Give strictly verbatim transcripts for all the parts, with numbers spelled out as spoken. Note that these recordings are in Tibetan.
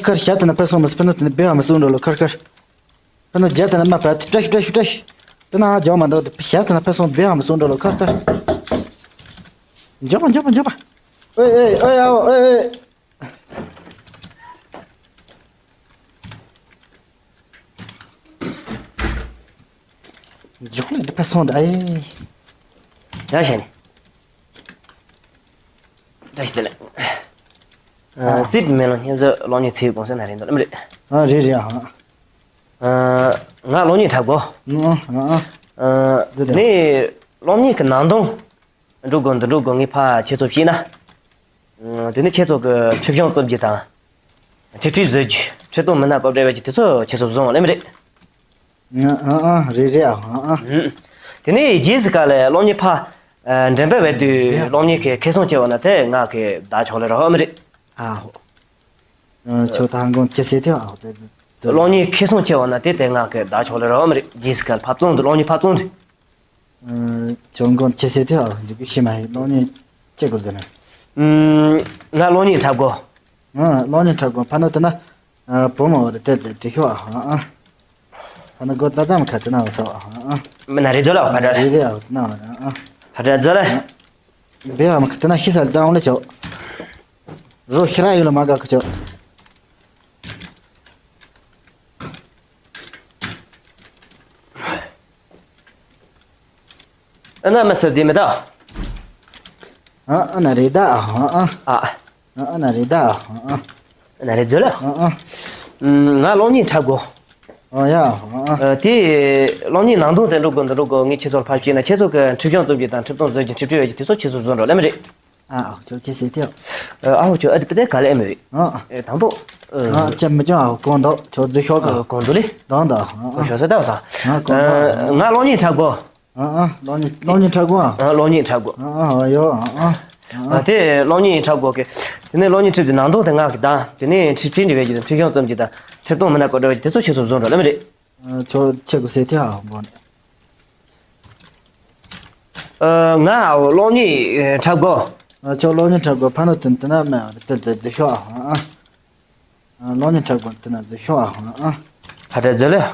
ཁར་ཞབས་དེ་ན་ཕེབས་སོང་མི་སྲིད། ཕེབས་ན་དེ་ནས་སྦས་ཨ་མི་སྲུང་འགྲོ་ལོ་ཁར་ཁར། ཕེབས་ན་རྒྱབ་དེ་ན་མ་ཕེབས་ཏེ་བཀྲ་ཤིས་བཀྲ་ཤིས་བཀྲ་ཤིས། དེ་ན་ཨ་ཇོ་མ་འདུག་དེ་ཞབས་དེ་ན་ཕེབས་སོང་སྦས་ཨ་མི་སྲུང་འགྲོ་ལོ་ཁར་ཁར། འཇོག་པ་འཇོག་པ་འཇོག་པ། ཨེ་ཨེ་ཨེ་ཨའོ་ཨེ་ཨེ། འཇོག་ལ་འདི་ཕ་སོང་ད་ཨེ། ཡ་ཞན། བཀྲ་ཤིས་བདེ་ལེགས། ཨ། སྲིད་མེ་ལོང་སྙན་བཟོ་གློག་བརྙན་ཚེ་ཡི་གུང་སེང་ན་རེད་འདུག་ལམ་རེད། ཨ་རེད་རེད་ཨ། ཨ། ང་གློག་བརྙན་འཁྲབ་དགོས། ཨ་ཨ། ཨ། འདི་ནས་གློག་བརྙན་གྱི་ནང་དོན། འགྲོ་དགོས་འདི་འགྲོ་དགོས་ངས་ཕ་ཁྱེད་ཚོ་བཤད་ན། དེ་ནས་ཁྱེད་ཚོ་གི་ཁྲིད་གཞུང་རྩོམ་རྒྱུ་དང་། ཁྲིད་ཁྲིད་བཟོ་རྒྱུ་ཁྲིད་སྟོང་མི་སྣ་སྐོར་སྤྲད་པའི་དེ་ཚོ་ཁྱེད་ཚོ་བཟུང་ལེམ་རེད། ཨ་ཨ་རེད་རེད་ཨ་ཨ། དེ་ནས་རྗེས་སུ་ག་ལ་གློག་བརྙན་ཕ། འགྲེམས་སྤེལ་བྱེད་དུས་གློག་བརྙན་གྱི་ཁེ་བཟང་བྱས་པ་ན་དེ་ང་གི་བདག་ཆོག་ལེ་རོགས་མི་རེད། ཨ་ཧོ། ཁྱོད་ད་ཧང་གོང་ཅི་ཟེར་ཐལ་ཨ་ཧོ་དེ། གློག་བརྙན་ཁེ་བཟང་བྱས་པ་ན་དེ་དེ་ང་གི་བདག་ཆོག་ལེ་རོགས་མི་རེད། རྗེས་སུ་ག་ལ་ཕ་བཙོང་དུས་གློག་བརྙན་ཕ་བཙོང་དུས། ཨ། ཁྱོད་མགོ་ཆེ་ཤེས་དེ་ཨ་འཇུག་གི་ཤི་མ་ཡིན་གློག་བརྙན་ཆེ་དགོས་ཟེར་ན། ཨུམ། ང་གློག་བརྙན་འཁྲབ་དགོས། ཨ་གློག་བརྙན་འཁྲབ་དགོས་ཕ་ནོ་དེ་ན། ཨ་བུ་མོ་བ་དེ་དེ་དེ་ཤོག་ཨ་ཨ། ཕ་ནོ་མགོ་ཙ་ཙམ་ཁ་དེ་ན་བ་ས་ཨ་ཨ། མི་ན་རེ་དོ་ལ་བ་ཕ་དྲ། རེ་རེ་ཨ་ན་བ་ཨ། ཕ་དྲ་ཛོ་ལ། བེ་ཨ་མ་ཁ་དེ་ན་ཤི་ས་ཙང་ལེ་ཆོག་རོ་ཤི་ར་ཡོད་ལ་མ་ག་ཁ་ཆོག་ཨ་ན་མ་སི་དེ་མི་ད། ཨ་ཨ་ན་རེ་ད་ཨ་ཨ། ཨ། ཨ་ཨ་ན་རེ་ད་ཨ་ཨ། ཨ་ན་རེ་ཛོ་ལ། ཨ་ཨ། ང་གློག་བརྙན་འཁྲབ་དགོས། ཨ་ཡ་ཨ་ཨ། དེ་གློག་བརྙན་ནང་དོན་དེ་འགྲོ་དགོས་འདི་འགྲོ་དགོས་ངས་ཁྱེད་ཚོར་ཕར་བཤད་ན་ཁྱེད་ཚོ་གི་ཁྲིད་གཞུང་རྩོམ་རྒྱུ་དང་ཁྲིད་སྟོང་བཟོ་རྒྱུ་ཁྲིད་ཁྲིད་ཡོད་ཀྱི་དེ་ཚོ་ཁྱེད་ཚོ་བཟོ་འགྲོ་ལེ་མི་རེད། ཨ་ཨ་ཁྱོད་ཅི་ཟེར་ཐལ། ཨ་ཨ་ཁྱོད་ཨ་དེ་པ་དེ་ག་ལེ་ཨེ་མི་རེད། ཨ་ཨ། དང་པོ། ཨ་ཅི་མི་ཅང་ཨ་གོང་དོ་ཁྱོད་རྫི་ཤོག་ག་གོང་དོ་ལེ། དང་དང་ཨ་ཨ། ཤོག་ས་ད་ས། ཨ་གོང་དོ། ང་གློག་བརྙན་འཁྲབ་དགོས། ཨ་ཨ་གློག་བརྙན་གློག་བརྙན་འཁྲབ་དགོས་ཨ། ཨ་གློག་བརྙན་འཁྲབ་དགོས། ཨ་ཨ་ཨ་ཡོ་ཨ་ཨ། ཨ་དེ་གློག་བརྙན་འཁྲབ་དགོས་གི། དེ་ནས་གློག་བརྙན་འཁྲབ་དེ་ནང་དོན་དེ་ང་གི་དང་དེ་ནས་ཁྲིད་ཁྲིད་འབྲི་བའི་གི་དང་ཁྲིད་གཞུང་རྩོམ་གྱི་དང་ཁྲིད་སྟོང་མི་སྣ་སྐོར་འབྲི་བའི་གི་དེ་ཚོ་ཁྱེད་ཚོ་བཟོ་འགྲོ་ལེ་མི་རེད། ཁྱོད་ཆེ་གོ་སེ་ཐེ་ཨ་མགོ་ནས། ཨ་ང་གློག་བརྙན་འཁྲབ་དགོས། ཨ་ཁྱོད་གློག་བརྙན་འཁྲབ་དགོས་ཕ་ནོ་དུན་དུན་ཨ་མ་དེ་དེ་དེ་ཤོག་ཨ། ཨ་གློག་བརྙན་འཁྲབ་དགོས་དེ་ན་དེ་ཤོག་ཨ། ཕ་དྲ་ཛོ་ལེ། ཨ་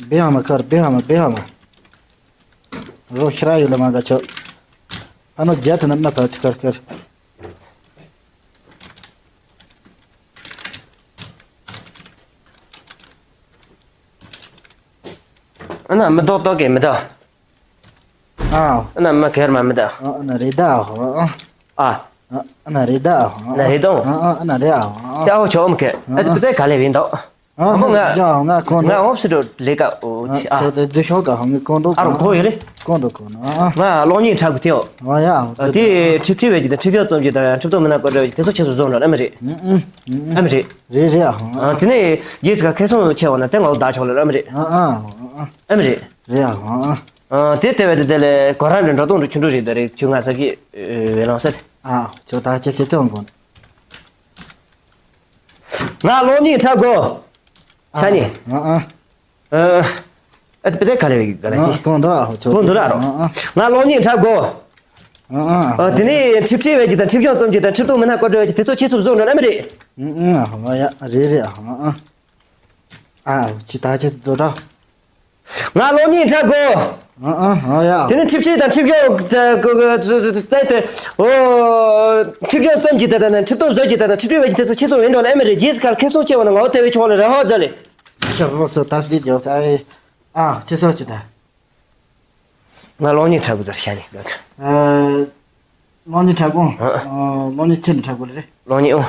བེ་ཧ་མ་ཁར་བེ་ཧ་མ་བེ་ཧ་མ། རོ་ཤི་ར་ཡོད་ལ་མ་ག་ཆོ། ཕ་ནོ་རྒྱ་དེ་ན་མ་ཕ་དེ་ཁར་ཁར། ཨ་ན་མི་ཏོག་ཏོག་གེ་མི་ཏོག་ཨ། ཨ་ན་མ་གེར་མ་མི་ཏོག་ཨ་ན་རེ་ད་ཨ། ཨ། ཨ་ན་རེ་ད་ཨ། ན་རེ་དང་། ཨ་ཨ་ན་རེ་ཨ། ཨ་ཨོ་ཆོ་ཨོམ་གེ་ཨ་དེ་ཀུ་ཙེ་ག་ལེ་རེད་འདུག་ཨ་ཨ་མོ་ང་ང་ང་གོང་ང་ཨོབ་སི་རོ་ལེ་ཀ་ཨོ་ཆི་ཨ། ཆོ་དེ་རྫི་ཤོག་ག་ཧང་གི་གོང་དུ་ཨ་རོ་གོ་ཡོད་རེད། གོང་དུ་གོང་ཨ། ང་གློག་བརྙན་འཁྲབ་གི་ཐེའོ། ཨ་ཡ། དེ་ཁྲིད་ཁྲིད་བས་ཀྱི་དང་ཁྲིད་ཕྱོགས་རྩོམ་གྱི་དང་ཁྲིད་སྟོང་མི་སྣ་སྐོར་འདྲ་བས་ཀྱི་དེ་ཚོ་ཁྱེད་ཚོ་བཟོ་འགྲོ་ཨ་མི་རེད། ཨ་མི་རེད། རེད་རེད་ཨ། དེ་ནས་རྗེས་སུ་ག་ཁེ་སང་ཆེ་བ་ན་དེ་ང་ལ་བདག་ཆོག་ལ་ཨ་མི་རེད། ཨ་ཨ། ཨ་མི་རེད། རེད་ཨ། ཨ་དེ་ལྟ་བས་དེ་དེ་ལས་གོ་ར་འདྲ་འགྲོ་སྟོང་འགྲོ་ཆུང་འགྲོ་རེད་ད་རེད་ཆུ་ང་ས་གི་ཝེ་ལང་ས་དེ། ཨ་ཆོ་ད་ཁྱེད་ཚེ་ཐོང་གོ། ང་གློག་བརྙན་འཁྲབ་དགོས། ས་ནི། ཨ་ཨ། ཨ་ཨ་དེ་པེ་ཏེ་ག་རེ་ག་རེ་ཨ་ཅི། གོང་དུ་ཨ་ཧོ་ཆོ། གོང་དུ་ར་རོ། ཨ་ཨ། ང་གློག་བརྙན་འཁྲབ་དགོས། ཨ་ཨ། ཨ་དེ་ནས་ཁྲིད་ཁྲིད་བས་ཀྱི་དང་ཁྲིད་གཞུང་རྩོམ་གྱི་དང་ཁྲིད་སྟོང་མི་སྣ་སྐོར་འདྲ་བས་ཀྱི་དེ་ཚོ་ཁྱེད་ཚོ་བཟོ་འགྲོ་ན་མི་རེད། ཨ་ཨ་ཧོ་ཡ་རེད་རེད་ཨ་ཨ། ཨ་ཅི་ད་ཅི་བཟོ་འདྲ། ང་གློག་བརྙན་འཁྲབ་དགོས། ཨ་ཨ་ཨ་ཡ། དེ་ནས་ཁྲིད་ཁྲིད་དང་ཁྲིད་གཞུང་ད་ད་ད་ད་ཨོ། ཁྲིད་གཞུང་རྩོམ་གྱི་དང་དང་ཁྲིད་སྟོང་བཟོ་གྱི་དང་དང་ཁྲིད་ཁྲིད་བས་ཀྱི་དེ་ཚོ་ཁྱེད་ཚོ་འགྲོ་ན་མི་རེད་རྗེས་སུ་ག་ལ་ཁེ་སང་ཆེ་བ་ན་ང་བོ་དེ་བས་ཆོག་ལ་ར་ཧོ་ཛ་ལེ། ཤ་རོ་སོ་ཐབས་ཤེས་རྒྱོབ་ཨ་ཨེ། ཨ་ཁྱེད་ཚོ་ཅི་ད། ང་གློག་བརྙན་འཁྲབ་དགོས་ཟེར་ཤ་ནི་ག་ག་ཨ། གློག་བརྙན་འཁྲབ་དགོས། ཨ། ཨ་གློག་བརྙན་ཆེ་ནི་འཁྲབ་དགོས་ལེ་རེད། གློག་བརྙན་ཨོ།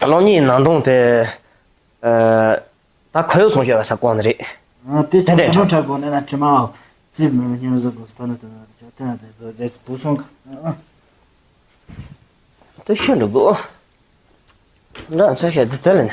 གློག་བརྙན་ནང་དོན་དེ། ཨ། ད་ཁོ་ཡོད་སོང་ཤོད་པ་ས་གོང་ནི་རེད། ཨ་དེ་ཆ་དེ་འདྲ་འཁྲབ་དགོས་ནས་ན་ཁྲི་མ་ཨོ། རྩིས་མི་མི་སྙན་བཟོ་དགོས་སུ་ཕ་ནུ་དེ་ན་ཆ་དེ་ན་དེ་ཚོ་རྗེས་སུ་བུ་སོང་ག་ཨ། དེ་ཤོད་འགྲོ་དགོས། འདྲ་ཚ་ཤ་དེ་དེ་ལ་ནི།